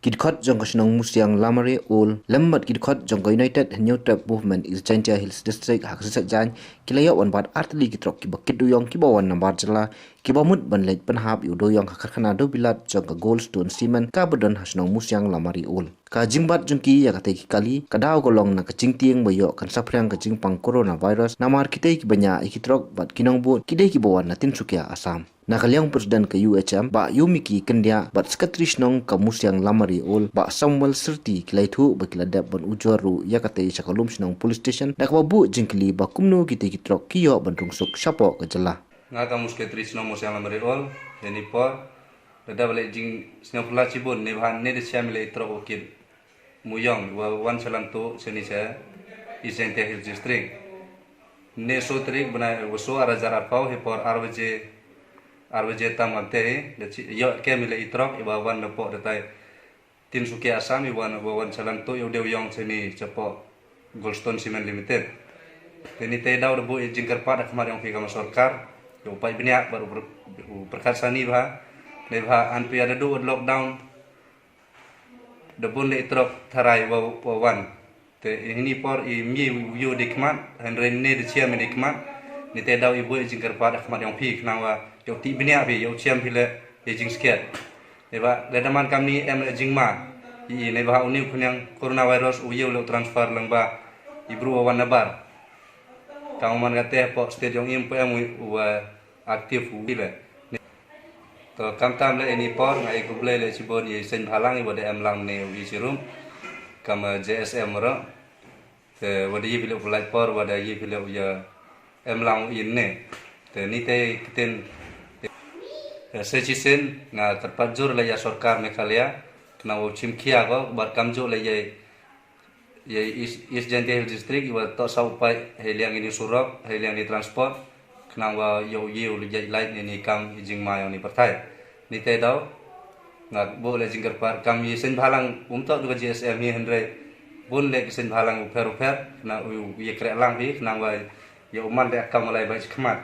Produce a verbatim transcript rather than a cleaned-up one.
Ki dkhot jong ka shnong Musiang Lamare Old lem bad ki dkhot jong ka United Hynñiewtrep Movement East Jaintia Hills District ha ka Sisat Jain ki la ïoh ban bat artylli ki trok kiba kit dewïong kiba wan na bar jylla, kiba mut ban leit pynhap ïa u dewïong ha karkhana dewbilat jong ka Goldstone Cement kaba don ha shnong Musiang Lamare Old. Ka jingbat jong ki ïa katei ki kali ka daw ka long na ka jingtieng ba ïoh kan saphriang ka jingpang coronavirus, namar kitei kiba ñiah ïa ki trok bad ki nongbud ki dei kiba wan na Tinsukia, Assam. Na ka liang u President ka U H M, Bah Yumiki Kyndiah, bad Secretary Shnong ka Musiang Lamare Old, Bah Samuel Syrti, ki la ïathuh ba ki la dep ban ujor ruh ïa katei sha ka Lumshnong Police Station da kaba buh jingkylli ba kumno kitei ki trok ki ïoh ban rung suk shapoh ka jylla. Nga kam u Secretary Shnong Musiang Lamare Old, ïa ini por lada ba leh jingsngewphylla shibun ne ba ne da shem leh i trok u kit dewïong wa wan shalan tuh shane sha East Jaintia Hills District. Ne so tarik bnai wa so ar hajar arphew, hi por ar baje, ar baje tam ante, da chi ïoh kem leh i trok iba wan na poh datai Tinsukia, Assam, iba wan, wa wan shalan tuh ïa u dewïong shane shapoh Goldstone Cement Limited. Te ini te daw da buh ïa jingkyrpad ha khmat jong phi ka ma sorkar, ïa u paid bniah bad u pyrkhat sani ba ne ba an phi ïa da duh lockdown da bun leh i trok tharai wa wan. Te ini por i mih u ïa u dei khmat, hynrei ne da chiam i dei khmat. Ini te daw i buh ïa jingkyrpad ha khmat jong phi khnang wa ïa u tih bniah phi, ïa u chiam phi leh ïa jingskhiat. Ïa ba lada man kamni em leh jingma. I ne ba u niu khniang coronavirus u ïa u leh u transfer lang ba i bru wa wan na bar. Kam man kate hapoh state jong i em pu em u wa active u wi leh. To kam tam leh ini por nga i khublei leh shibun ïa i seng bhalang i wa da em lang ne u wi shirum kam J S M ro. Te wa da ïa phi leh u pynlait por wa da ïa phi leh u ïa em lang u ïa ne. Te ini te ktien se chisien nga kyrpad jur leh ïa sorkar Meghalaya khnang u chim khia ko bar kam ju leh ïa ïa East, East Jaintia Hills District iwa toh sa u paid hei liang ini surok, hei liang ini transport, khnang wa ïoh ïoh lu jai lait ini kam i jingma ïa ini partai. Ini te daw nga buh leh jingkyrpad kam i seng bhalang um toh du ka J S M hi hynrei bun leh ki seng bhalang u pher u pher khnang u ïa kreh lang hi khnang wa ïa u man leh kam lai bai khmat.